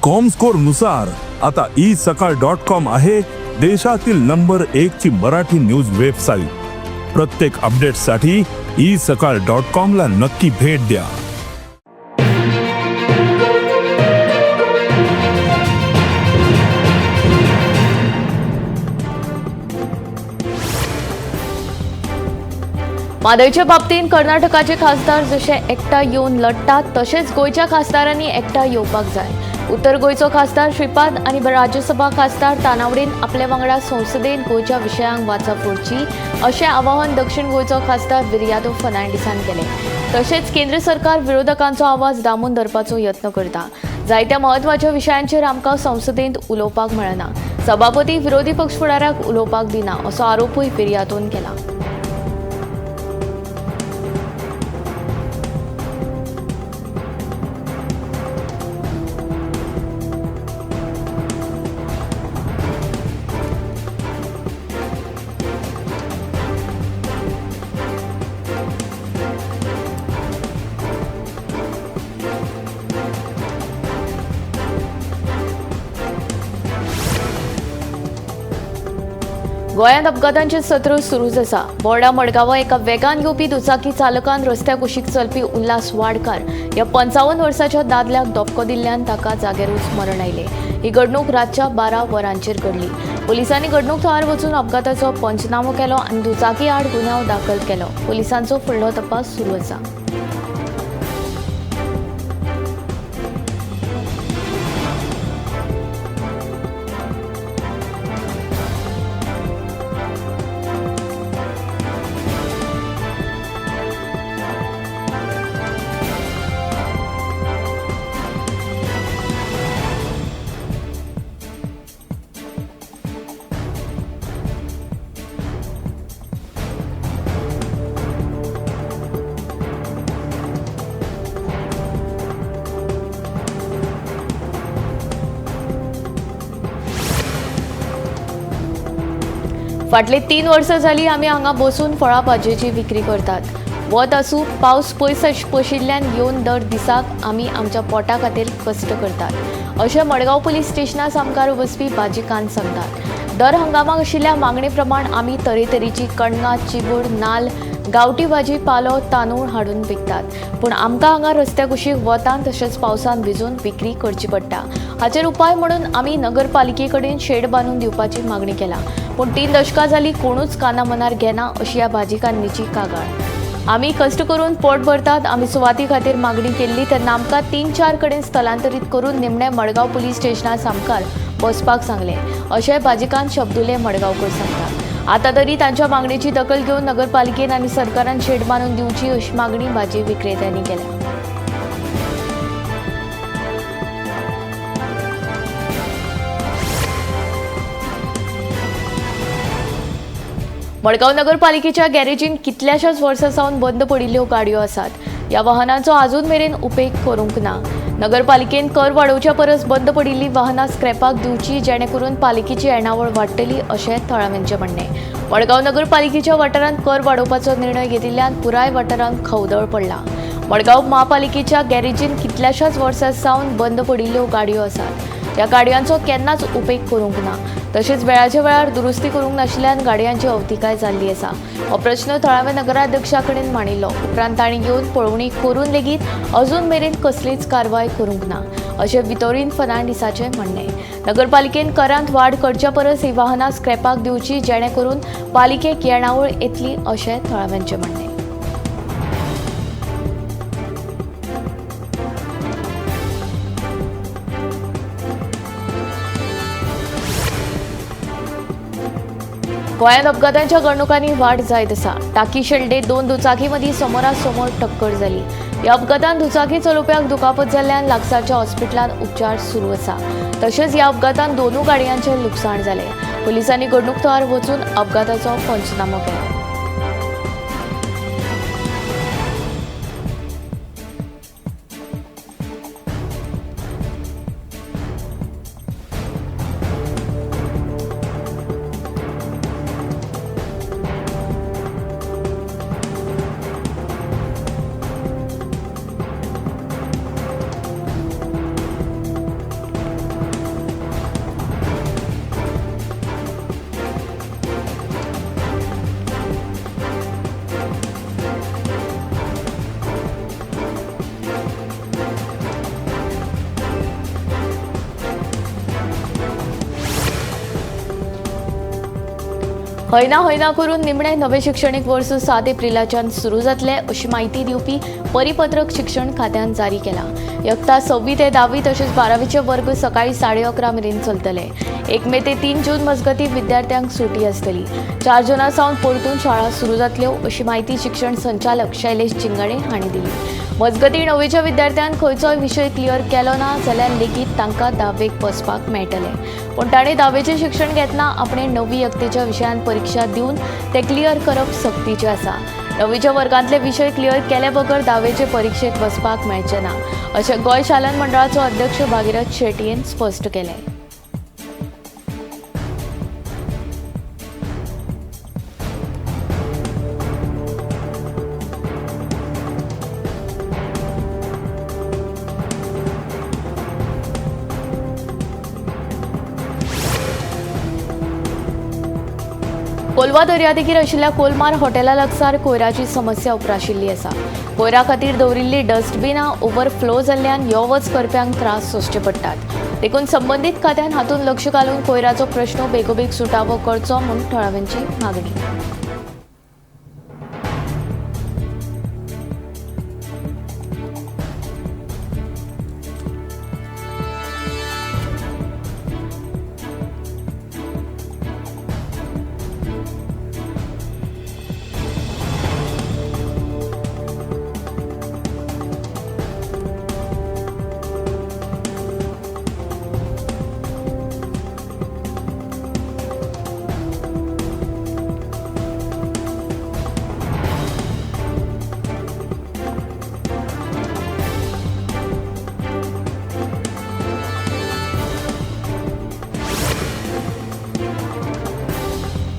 Comscore नुसार आता E सकाळ डॉट कॉम आहे देशातील नंबर एक ची मराठी न्यूज वेबसाईट. प्रत्येक अपडेटसाठी ई सकाळ डॉट कॉम ला नक्की भेट द्या. म्हादयचे बाबतींत कर्नाटकाचे खासदार जशे एकठांय येवन लढटात तशेंच गोंयच्या खासदारांनी एकठांय येवपाक जाय. उत्तर गोंयचो खासदार श्रीपाद आनी राज्यसभा खासदार तानावडेन आपल्या वांगडा संसदेंत गोंयच्या विशयांक वाचा फोडची अशें आवाहन दक्षिण गोंयचो खासदार विरियातो फर्नांडीसान केलें. तशेंच केंद्र सरकार विरोधकांचो आवाज दामून धरपाचो यत्न करता. जायत्या म्हत्वाच्या विशयांचेर आमकां संसदेंत उलोवपाक मेळना. सभापती विरोधी पक्ष फुडाऱ्याक उलोवपाक दिना असो आरोपूय विरियातोन केला. गोंयांत अपघातांचे सत्र सुरूच आसा. बोर्डा मडगांवां एका वेगान येवपी दुचाकी चालकान रस्त्या कुशीक चलपी उल्हास वाडकार ह्या 55 वर्साच्या दादल्याक धपको दिल्ल्यान ताका जाग्यारूच मरण आयलें. ही घडणूक रातच्या 12 वरांचेर घडली. पुलिसांनी घडणूक थळार वचून अपघाताचो पंचनामो केलो आनी दुचाकी आड गुन्यांव दाखल केलो. पुलिसांचो फुडलो तपास सुरू आसा. फाटले 3 वर्सां जाली आमी हांगा बसून फळां भाजयेची विक्री करतात. वत आसूं पावस पयस पशिल्ल्यान येवन दर दिसाक आमी आमच्या पोटा खातीर कश्ट करतात अशें मडगांव पुलीस स्टेशना सामकार वचपी भाजीकान सांगतात. दर हंगामाक आशिल्ल्या मागणे प्रमाण आमी तरेतरेची कणगां, चिबूड, नाल, गांवठी भाजी, पालो, तांदूळ हाडून विकतात. पूण आमकां हांगा रस्त्या कुशीक वतान तशेंच पावसान भिजून विक्री करची पडटा. हाचेर उपाय म्हणून आमी नगरपालिके कडेन शेड बांदून दिवपाची मागणी केला. पूण 3 दशकां जाली कोणूच काना मनार घेना अशी ह्या भाजीकान्नीची कागाळ. आमी कश्ट करून पोट भरतात. आमी सुवाती खातीर मागणी केल्ली तेन्ना आमकां 3-4 कडेन स्थलांतरीत करून निमणे मडगांव पुलीस स्टेशना सामकार बसपाक सांगलें अशें भाजीकान शब्दुले मडगांवकर सांगतात. आतां तरी तांच्या मागणेची दखल घेवन नगरपालिकेन आनी सरकारान शेड बांदून दिवची अशी मागणी भाजी विक्रेत्यांनी केल्या. मडगांव नगरपालिकेच्या गॅरेजीन कितल्याशाच वर्सां सावन बंद पडिल्ल्यो गाडयो आसात. ह्या वाहनांचो आजून मेरेन उपेग करूंक ना. नगरपालिकेन कर वाडोवच्या परस बंद पडिल्ली वाहनां स्क्रॅपाक दिवची जेणे करून पालिकेची येणावळ वाडटली अशें थळाव्यांचें म्हणणें. मडगांव नगरपालिकेच्या वाठारांत कर वाडोवपाचो निर्णय घेतिल्ल्यान पुराय वाठारांत खवदळ पडला. मडगांव म्हापालिकेच्या गॅरेजीन कितल्याशाच वर्सां सावन बंद पडिल्ल्यो गाडयो आसात. ह्या गाडयांचो केन्नाच उपेग करूंक ना. तशेंच वेळाच्या वेळार दुरुस्ती करूंक नाशिल्ल्यान गाडयांची अवतिकाय जाल्ली आसा. हो प्रश्न थळाव्या नगराध्यक्षा कडेन मांडिल्लो. उपरांत तांणी येवन पळोवणी करून लेगीत अजून मेरेन कसलीच कारवाय करूंक ना अशें वितोरीन फर्नांडीसाचें म्हणणें. नगरपालिकेन करांत वाड करच्या परस ही वाहनां स्क्रॅपाक दिवची जेणे करून पालिकेक येणावळ येतली अशें थळाव्यांचें म्हणणें. गोंयांत अपघातांच्या घडणुकांनी वाड जायत आसा. टाकी शेल्डे 2 दुचाकी मदीं समोरासमोर टक्कर जाली. ह्या अपघातांत दुचाकी चलोवप्याक दुखापत जाल्ल्यान लागसारच्या हॉस्पिटलांत उपचार सुरू आसा. तशेंच ह्या अपघातांत 2 गाडयांचें लुकसाण जालें. पुलिसांनी घडणूक थळार वचून अपघाताचो पंचनामो केलो. हयना हयना करून निमणें नवें शिक्षणीक वर्स 7 एप्रिलाच्यान सुरू जातलें अशी म्हायती दिवपी परिपत्रक शिक्षण खात्यान जारी केलां. यत्ता 6वी ते 10वी तशेंच 12वीचे वर्ग सकाळी 11:30 मेरेन चलतले. 1 मे ते 3 जून मजगतीं विद्यार्थ्यांक सुटी आसतली. 4 जुना सावन परतून शाळा सुरू जातल्यो अशी म्हायती शिक्षण संचालक शैलेश चिंगणे हांणी दिली. मजगतीं 9वीच्या विद्यार्थ्यान खंयचोय विशय क्लियर केलो ना जाल्यार लेगीत तांकां 10वेक बसपाक मेळटलें. पूण ताणें 10वेचें शिक्षण घेतना आपणें 9वी यत्तेच्या विशयान परिक्षा दिवन ते क्लियर करप सक्तीचें आसा. 9वीच्या वर्गांतले विशय क्लियर केले बगर 10वेचे परिक्षेक बसपाक मेळचें ना अशें गोंय शालन मंडळाचो अध्यक्ष भागीरथ शेटयेन स्पश्ट केलें. कोलवा दर्यादेगेर आशिल्ल्या कोलमार हॉटेला लागसार कोयराची समस्या उप्राशिल्ली आसा. कोयरा खातीर दवरिल्ली डस्टबिनां ओव्हरफ्लो जाल्ल्यान यो वच करप्यांक त्रास सोंसचे पडटात. देखून संबंदीत खात्यान हातूंत लक्ष घालून कोयराचो प्रश्न बेगोबेग सुटावो करचो म्हूण थळाव्यांची मागणी.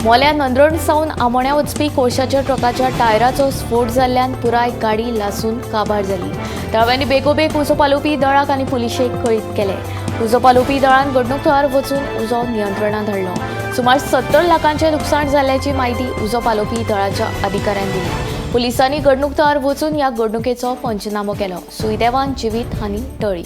मोल्या नंद्रण सावन आमोण्या वचपी कोळशाच्या ट्रकाच्या टायराचो स्फोट जाल्ल्यान पुराय गाडी लासून काबार जाली. थळाव्यांनी बेगोबेग उजो पालोवपी दळाक आनी पुलिशेक कळीत केलें. उजो पालोवपी दळान घडणूक थळार वचून उजो नियंत्रणांत हाडलो. सुमार 70 लाखांचें लुकसाण जाल्ल्याची म्हायती उजो पालोवपी दळाच्या अधिकाऱ्यान दिली. पुलिसांनी घडणूक थळार वचून ह्या घडणुकेचो पंचनामो केलो. सुदैवान जिवीत हानी टळ्ळी.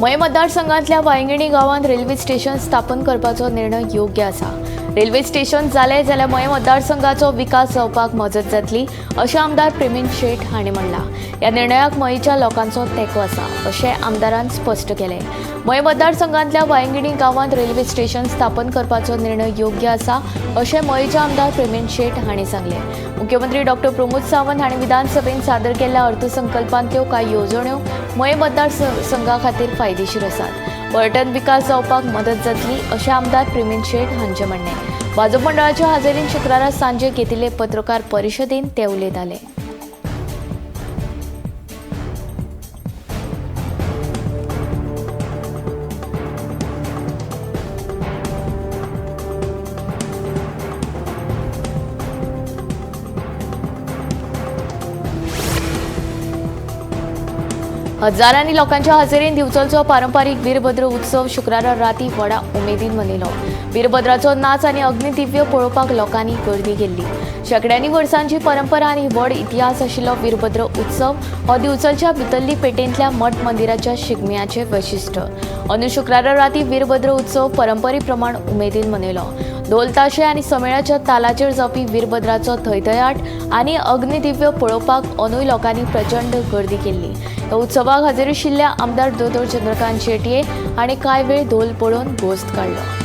मये मतदारसंघांतल्या वायंगिणी गांवांत रेल्वे स्टेशन स्थापन करपाचो निर्णय योग्य आसा. रेल्वे स्टेशन जालें जाल्यार मये मतदारसंघाचो विकास जावपाक मजत जातली अशें आमदार प्रेमेंद शेट हांणी म्हणलां. ह्या निर्णयाक मयेच्या लोकांचो तेंको आसा अशें आमदारान स्पश्ट केलें. मये मतदारसंघांतल्या वायंगिणी गांवांत रेल्वे स्टेशन स्थापन करपाचो निर्णय योग्य आसा अशें मयेचे आमदार प्रेमेंद शेट हांणी सांगलें. मुख्यमंत्री डॉक्टर प्रमोद सावंत हांणी विधानसभेंत सादर केल्ल्या अर्थसंकल्पांतल्यो कांय येवजण्यो मये मतदारसंघा खातीर फायदेशीर आसात. पर्यटन विकास जावपाक मदत जातली अशें आमदार प्रेमेंद शेट हांचें म्हणणें. भाजप मंडळाच्या हाजेरीन शुक्रारा सांजे घेतिल्ले पत्रकार परिशदेंत ते उलयताले. हजारांनी लोकांच्या हाजेरीन दिवचलचो पारंपारीक वीरभद्र उत्सव शुक्रारा राती व्हडा उमेदीन मनयलो. वीरभद्राचो नाच आनी अग्निदिव्य पळोवपाक लोकांनी गर्दी केल्ली. शेंकड्यांनी वर्सांची परंपरा आनी व्हड इतिहास आशिल्लो वीरभद्र उत्सव हो दिवचलच्या भितरली पेटेंतल्या मठ मंदिराच्या शिगम्याचें वैशिश्ट. अंदू शुक्रारा राती वीरभद्र उत्सव परंपरे प्रमाण उमेदीन मनयलो. ढोल ताशे आनी समेळाच्या तालाचेर जावपी वीरभद्राचो थयथयाट आनी अग्निदिव्य पळोवपाक अंदूय लोकांनी प्रचंड गर्दी केल्ली. ह्या उत्सवाक हाजीर आशिल्ल्या आमदार दोतोर चंद्रकांत शेटये हांणी कांय वेळ धोल पळोवन घोस्त काडलो.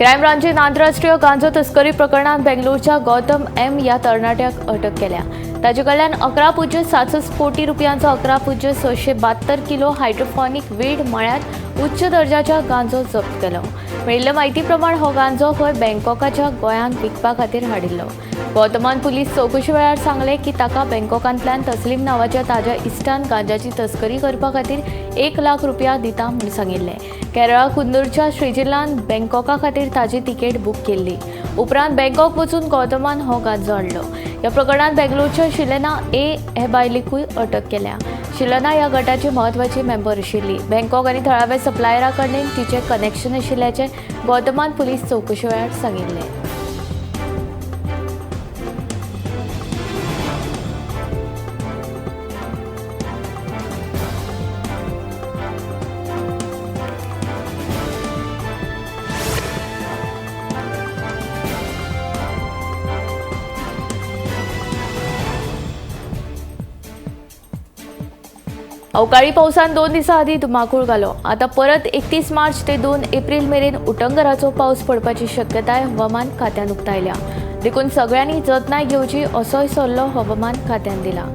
क्रायम ब्रांचीन आंतरराष्ट्रीय गांजो तस्करी प्रकरणात बेंगलोरच्या गौतम एम ह्या तरणाट्याक अटक केल्या. ताचे कडल्यान 11.67 कोटी रुपयांचो 11.672 किलो हायड्रोफॉनिक वीड म्हळ्यार उच्च दर्जाच्या गांजो जप्त केलो. मेळिल्ले म्हायती प्रमाण हो गांजो खंय बँकॉकाच्या गोंयांत विकपा खातीर हाडिल्लो. गौतमान पुलीस चवकशी वेळार सांगलें की ताका बँकॉकांतल्यान तस्लीम नांवाच्या ताज्या इश्टान गांजाची तस्करी करपा खातीर 1 लाख रुपया दिता म्हूण सांगिल्लें. केरळा कुन्नूरच्या श्रीजिल्लान बँकॉका खातीर ताजी तिकेट बूक केल्ली. उपरांत बँकॉक वचून गौतमान हो गांजो हाडलो. ह्या प्रकरणांत बेंगलोरच्या शिलेना ए हे बायलेकूय अटक केल्या. शिलेना ह्या गटाची म्हत्वाची मेंबर आशिल्ली. बँकॉक आनी थळाव्या सप्लायरा कडेन तिचें कनेक्शन आशिल्ल्याचें गौतमान पुलीस चवकशे वेळार सांगिल्लें. अवकाळी पावसान 2 दिसां आदीं धुमाकूळ घालो. आतां परत 31 मार्च ते 2 एप्रील मेरेन उटंगराचो पावस पडपाची शक्यताय हवामान खात्यान उक्तायल्या. देखून सगळ्यांनी जतनाय घेवची असोय सल्लो हवामान खात्यान दिला.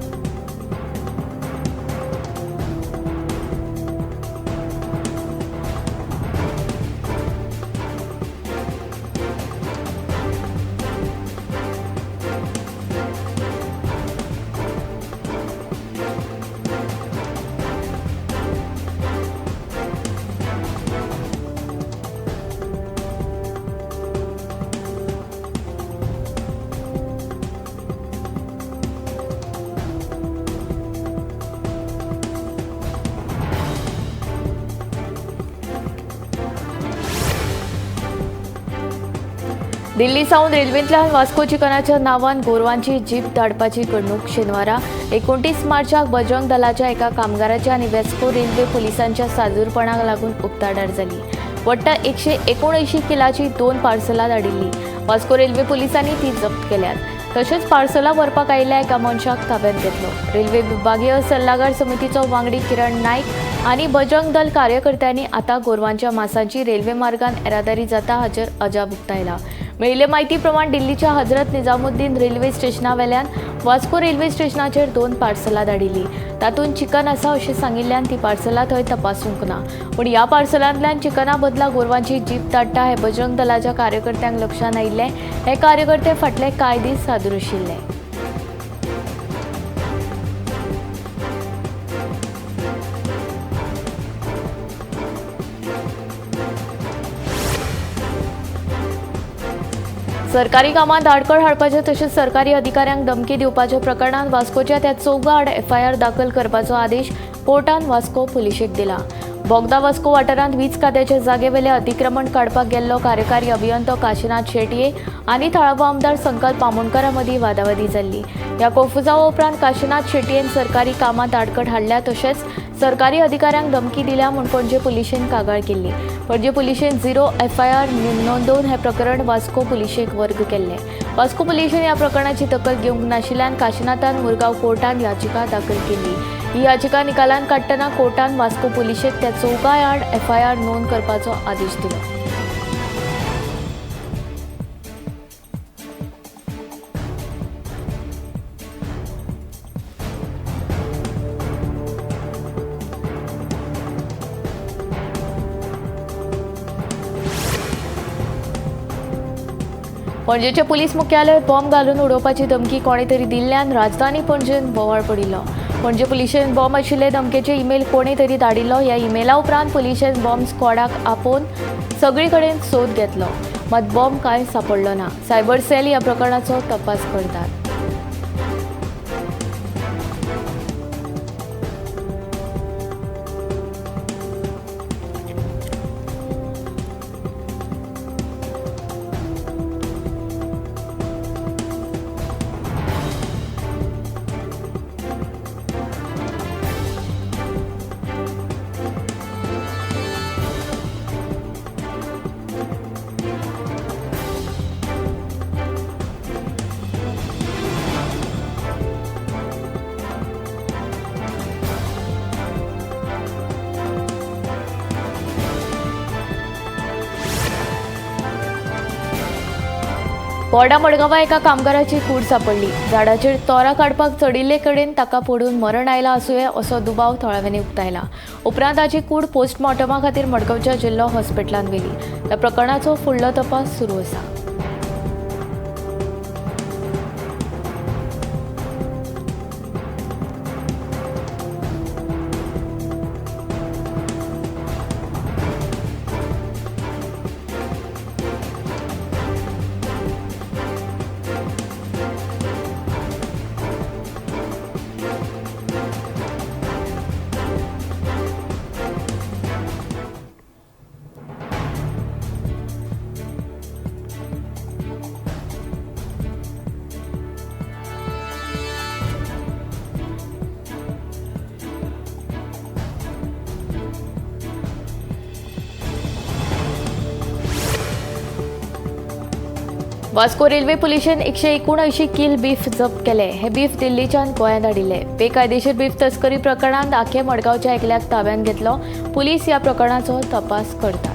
दिल्ली सावन रेल्वेंतल्यान वास्को चिकनाच्या नांवान गोरवांची जीप धाडपाची घडणूक शेनवारा 29 मार्चाक बजरंग दलाच्या एका कामगाराच्या आनी वास्को रेल्वे पुलिसांच्या सादूरपणाक लागून उक्ताडार जाली. वट्ट 179 किलाची 2 पार्सलां धाडिल्ली. वास्को रेल्वे पुलिसांनी ती जप्त केल्यात. तशेंच पार्सलां व्हरपाक आयिल्ल्या एका मनशाक ताब्यांत घेतलो. रेल्वे विभागीय सल्लागार समितीचो वांगडी किरण नायक आनी बजरंग दल कार्यकर्त्यांनी आतां गोरवांच्या मासाची रेल्वे मार्गान येरादारी जाता हाचेर अजाप उक्तायला. मेळिल्ले म्हायती प्रमाण दिल्लीच्या हजरत निजामुद्दीन रेल्वे स्टेशना वेल्यान वास्को रेल्वे स्टेशनाचेर 2 पार्सलां धाडिल्लीं. तातूंत चिकन आसा अशें सांगिल्ल्यान ती पार्सलां थंय तपासूंक ना. पूण ह्या पार्सलांतल्यान चिकना बदला गोरवांची जीप धाडटा हें बजरंग दलाच्या कार्यकर्त्यांक लक्षांत आयिल्लें. हे कार्यकर्ते फाटले कांय दीस सादूर आशिल्ले. सरकारी कामांत आडखळ हाडपाचे तशेंच सरकारी अधिकाऱ्यांक धमकी दिवपाच्या प्रकरणांत वास्कोच्या त्या चौगां आड एफआयआर दाखल करपाचो आदेश कोर्टान वास्को पुलिशेक दिला. बोगदा वास्को वाठारांत वीज खात्याच्या जागेवेलें अतिक्रमण काडपाक गेल्लो कार्यकारी अभियंतो काशीनाथ शेटये आनी थळावो आमदार संकल्प आमोणकरा मदीं वादावादी जाल्ली. ह्या कोफुजावा उपरांत काशीनाथ शेटयेन सरकारी कामांत आडखळ हाडल्या तशेंच सरकारी अधिकाऱ्यांक धमकी दिल्या म्हूण पणजे पुलिशेन कागाळ केल्ली. पणजे पुलिशेन 0 एफआयआर नोंदोवन हें प्रकरण वास्को पुलिशेक वर्ग केल्लें. वास्को पुलिशेन ह्या प्रकरणाची दखल घेवंक नाशिल्ल्यान काशीनाथान मुरगांव कोर्टांत याचिका दाखल केल्ली. ही याचिका निकालांत काडटना कोर्टान वास्को पुलिशेक त्या चौगां आड एफआयआर नोंद करपाचो आदेश दिलो. पणजेचे पुलीस मुख्यालय बॉम्ब घालून उडोवपाची धमकी कोणे तरी दिल्ल्यान राजधानी पणजेन बोवाळ पडिल्लो. पणजे पुलिशेन बॉम्ब आशिल्ले धमकेचे ईमेल कोणे तरी धाडिल्लो. ह्या ईमेला उपरांत पुलिशेन बॉम्ब स्क्वॉडाक आपोवन सगळे कडेन सोद घेतलो. मात बॉम्ब कांय सापडलो ना. सायबर सेल ह्या प्रकरणाचो तपास करतात. बोर्डा मडगांवां एका कामगाराची कूड सांपडली. झाडाचेर तोरां काडपाक चडिल्ले कडेन ताका पडून मरण आयला आसुये असो दुबाव थळाव्यांनी उक्तायला. उपरांत ताची कूड पोस्टमॉर्टमा खातीर मडगांवच्या जिल्लो हॉस्पिटलांत व्हेली. ह्या प्रकरणाचो फुडलो तपास सुरू आसा. वास्को रेल्वे पुलिशेन 179 कील बीफ जप्त केले. हे बीफ दिल्लीच्यान गोंयांत हाडिल्ले. बेकायदेशीर बीफ तस्करी प्रकरणांत आखे मडगांवच्या एकल्याक ताब्यांत घेतलो. पुलीस ह्या प्रकरणाचो तपास करतात.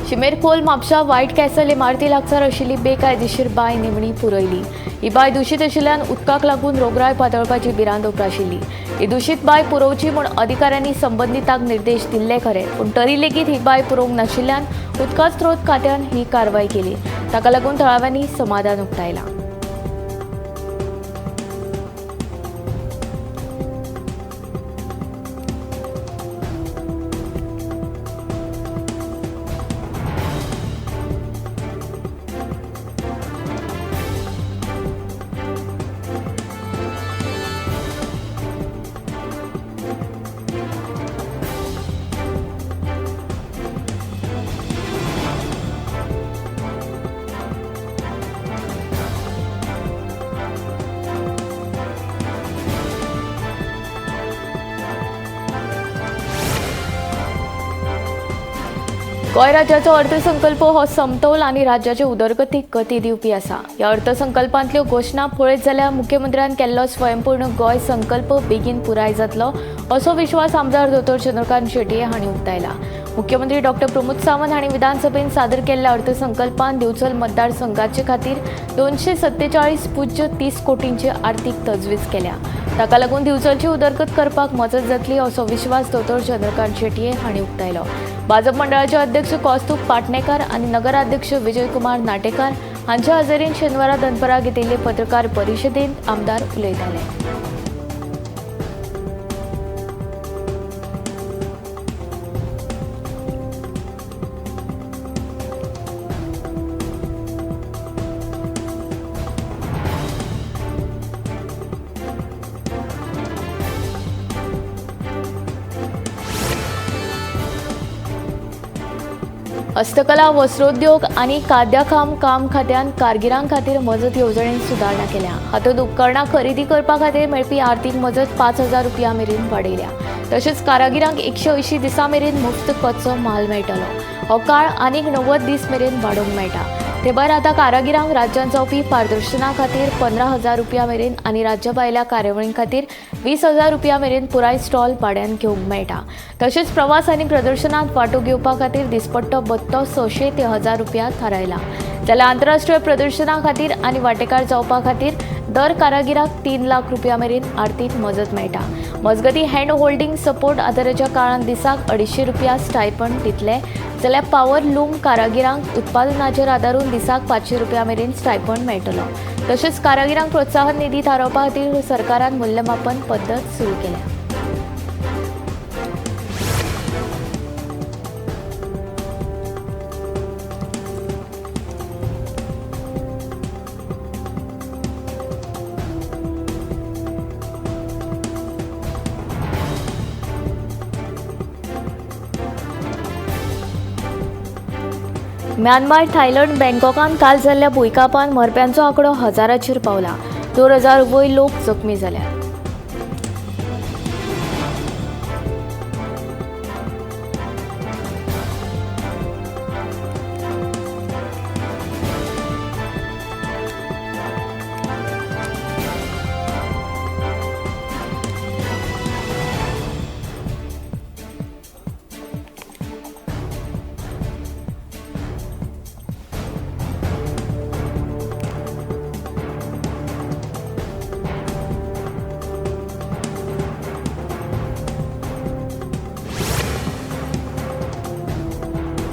शिमेरखोल म्हापशा व्हायट कॅसल इमारती लागसार आशिल्ली बेकायदेशीर बांय निमणी पुरयली. ही बांय दुशीत आशिल्ल्यान उदकाक लागून रोगराय पातळपाची भिरांत उप्राशिल्ली. ही दुशीत बांय पुरोवची म्हूण अधिकाऱ्यांनी संबंदितांक निर्देश दिल्ले खरे, पूण तरी लेगीत ही बांय पुरोवंक नाशिल्ल्यान उदका स्रोत खात्यान ही कारवाय केली. ताका लागून थळाव्यांनी समाधान उक्तायलां. गोंय राज्याचो अर्थसंकल्प हो समतोल आनी राज्याचे उदरगतीक गती दिवपी आसा. ह्या अर्थसंकल्पांतल्यो घोशणा पळयत जाल्यार मुख्यमंत्र्यान केल्लो स्वयंपूर्ण गोंय संकल्प बेगीन पुराय जातलो असो विश्वास आमदार दोतोर चंद्रकांत शेटये हांणी उक्तायला. मुख्यमंत्री डॉक्टर प्रमोद सावंत हांणी विधानसभेन सादर केल्ल्या अर्थसंकल्पान दिवचल मतदारसंघाचे खातीर 247.30 कोटींची आर्थीक तजवीज केल्या. ताका लागून दिवचलची उदरगत करपाक मजत जातली असो विश्वास दोतोर चंद्रकांत शेटये हांणी उक्तायलो. भाजप मंडळाचे अध्यक्ष कौस्तुभ पाटणेकर आनी नगराध्यक्ष विजयकुमार नाटेकार हांच्या हजेरीन शेनवारा दनपरां घेतिल्ले पत्रकार परिशदेंत आमदार उलयताले. हस्तकला, वस्त्रोद्योग आनी काद्याखाम काम खात्यान कारगिरां खातीर मजत येवजणेंत सुदारणा केल्या. हातूंत उपकरणां खरेदी करपा खातीर मेळपी आर्थीक मजत 5,000 रुपया मेरेन वाडयल्या. तशेंच कारागिरांक 180 दिसां मेरेन मुफ्त कच्चो म्हाल मेळटलो. हो काळ आनीक 90 दीस मेरेन वाडोवंक मेळटा. ते भायर आतां कारागिरांक राज्यांत जावपी पारदर्शना खातीर 15,000 रुपया मेरेन आनी राज्या भायल्या कार्यावळीं खातीर 20,000 रुपया मेरेन पुराय स्टॉल भाड्यान घेवंक मेळटा. तशेंच प्रवास आनी प्रदर्शनांत वांटो घेवपा खातीर दिसपट्टो भत्तो 600 ते 1,000 रुपया थारायला. जाल्यार आंतरराष्ट्रीय प्रदर्शना खातीर आनी वांटेकार जावपा खातीर दर कारागिराक 3 लाख रुपया मेरेन आर्थीक मजत मेळटा. मजगतीं हँड होल्डिंग सपोर्ट आदाराच्या काळांत दिसाक 250 रुपया स्टायपंड दितले, जाल्यार पावर लूम कारागिरांक उत्पादनाचेर आदारून दिसाक 500 रुपया मेरेन स्टायपंड मेळटलो. तशेंच कारागिरांक प्रोत्साहन निधी थारावपा खातीर सरकारान मूल्यमापन पद्दत सुरू केल्या. म्यानमार, थायलंड, बँकॉकांत काल जाल्ल्या भुंयकांपान मरप्यांचो आंकडो हजाराचेर पावला. 2000 वयर लोक जखमी जाल्यात.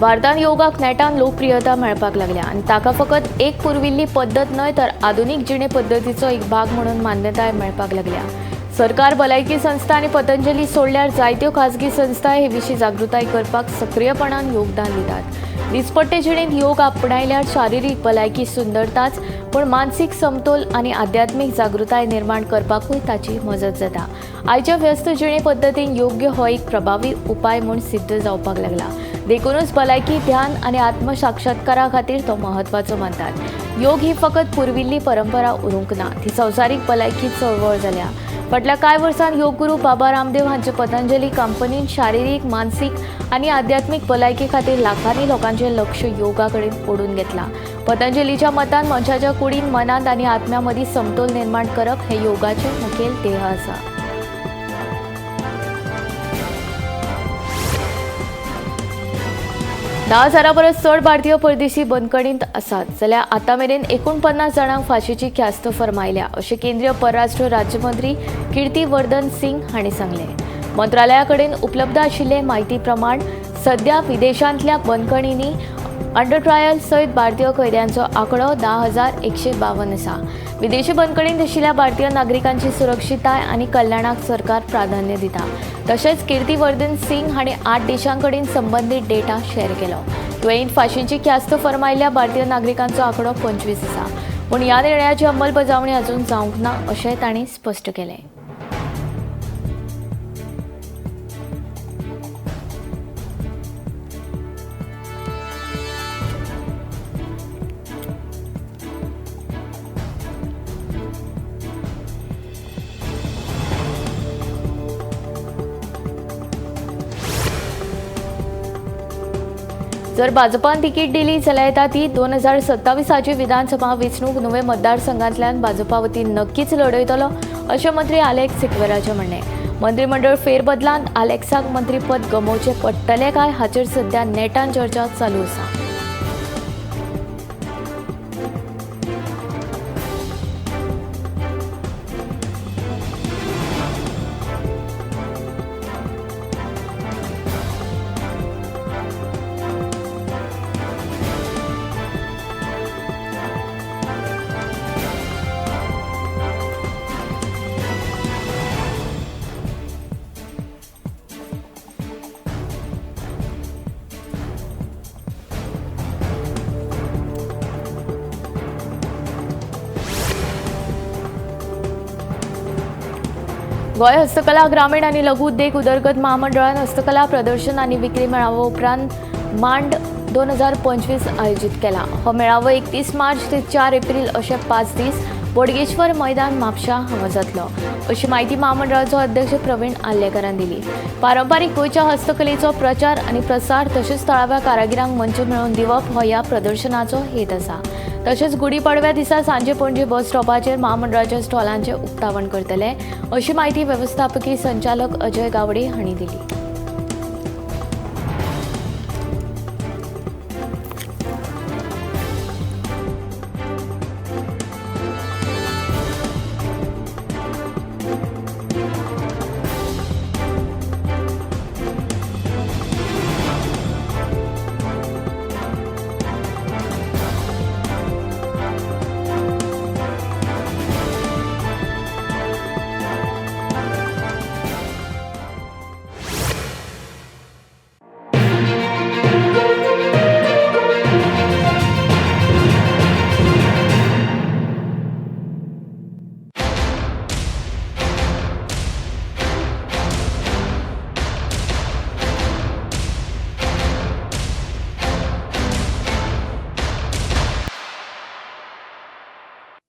भारतांत योगाक नेटान लोकप्रियता मेळपाक लागल्या आनी ताका फकत एक पुर्विल्ली पद्दत न्हय तर आधुनीक जिणे पद्दतीचो एक भाग म्हणून मान्यताय मेळपाक लागल्या. सरकार, भलायकी संस्था आनी पतंजली सोडल्यार जायत्यो खाजगी संस्था हे विशीं जागृताय करपाक सक्रियपणान योगदान दितात. दिसपट्टे जिणेंत योग आपणायल्यार शारिरीक भलायकी सुंदरताच पूण मानसीक समतोल आनी आध्यात्मीक जागृताय निर्माण करपाकूय ताची मजत जाता. आयच्या व्यस्त जिणे पद्दतीन योग्य हो एक प्रभावी उपाय म्हूण सिद्ध जावपाक लागला. देखूनच भलायकी, ध्यान आनी आत्मसाक्षात्कारा खातीर तो म्हत्वाचो मानतात. योग ही फकत पुर्विल्ली परंपरा उरूंक ना, ती संवसारीक भलायकी चळवळ जाल्या. फाटल्या कांय वर्सांत योग गुरू बाबा रामदेव हांचे पतंजली कंपनीन शारिरीक, मानसीक आनी आध्यात्मीक भलायकी खातीर लाखांनी लोकांचें लक्ष योगा कडेन ओडून घेतलां. पतंजलीच्या मतान मनशाच्या कुडीन, मनांत आनी आत्म्या मदीं समतोल निर्माण करप हें योगाचें मुखेल ध्येय आसा. धा हजारा परस चड भारतीय परदेशी बंदखणींत आसात जाल्यार आतां मेरेन 49 जाणांक फांशीची ख्यास्त फर्मायल्या अशें केंद्रीय परराष्ट्र राज्यमंत्री कीर्ती वर्धन सिंग हांणी सांगलें. मंत्रालया कडेन उपलब्ध आशिल्ले म्हायती प्रमाण सध्या विदेशांतल्या बंदखणींनी अंडर ट्रायल सयत भारतीय कैद्यांचो आंकडो 10,152 आसा. विदेशी बंदखणींत आशिल्ल्या भारतीय नागरिकांची सुरक्षितताय आनी कल्याणाक सरकार प्राधान्य दिता. तशेंच कीर्तिवर्धन सिंग हांणी 8 देशां कडेन संबंदीत डेटा शेअर केलो. दुयेंत फांशीची ख्यास्त फर्मायल्ल्या भारतीय नागरिकांचो आंकडो 25 आसा, पूण ह्या निर्णयाची अंमलबजावणी अजून जावंक ना अशें तांणी स्पश्ट केलें. जर भाजपान तिकीट दिली जाल्यार येता ती 2027 विधानसभा वेंचणूक नुवें मतदारसंघांतल्यान भाजपा वतीन नक्कीच लढयतलो अशें मंत्री आलेक्स सिक्वेराचें म्हणणें. मंत्रीमंडळ फेरबदलांत आलेक्साक मंत्रीपद गमोवचें पडटलें काय हाचेर सध्या नेटान चर्चा चालू आसा. गोंय हस्तकला, ग्रामीण आनी लघु उद्देग उदरगत महामंडळान हस्तकला प्रदर्शन आनी विक्री मेळावो उपरांत मांड 2025 आयोजीत केला. हो मेळावो 31 मार्च ते 4 एप्रील अशे 5 दीस बोडगेश्वर मैदान म्हापशा हांगा जातलो अशी म्हायती महामंडळाचो अध्यक्ष प्रवीण आर्लेकरान दिली. पारंपारीक गोंयच्या हस्तकलेचो प्रचार आनी प्रसार तशेंच थळाव्या कारागिरांक मंच मेळोवन दिवप हो ह्या प्रदर्शनाचो हेत आसा. तशेंच गुढीपाडव्या दिसा सांजे पणजे बस स्टॉपाचेर महामंडळाच्या स्टॉलांचें उक्तावण करतले अशी म्हायती वेवस्थापकी संचालक अजय गावडे हांणी दिली.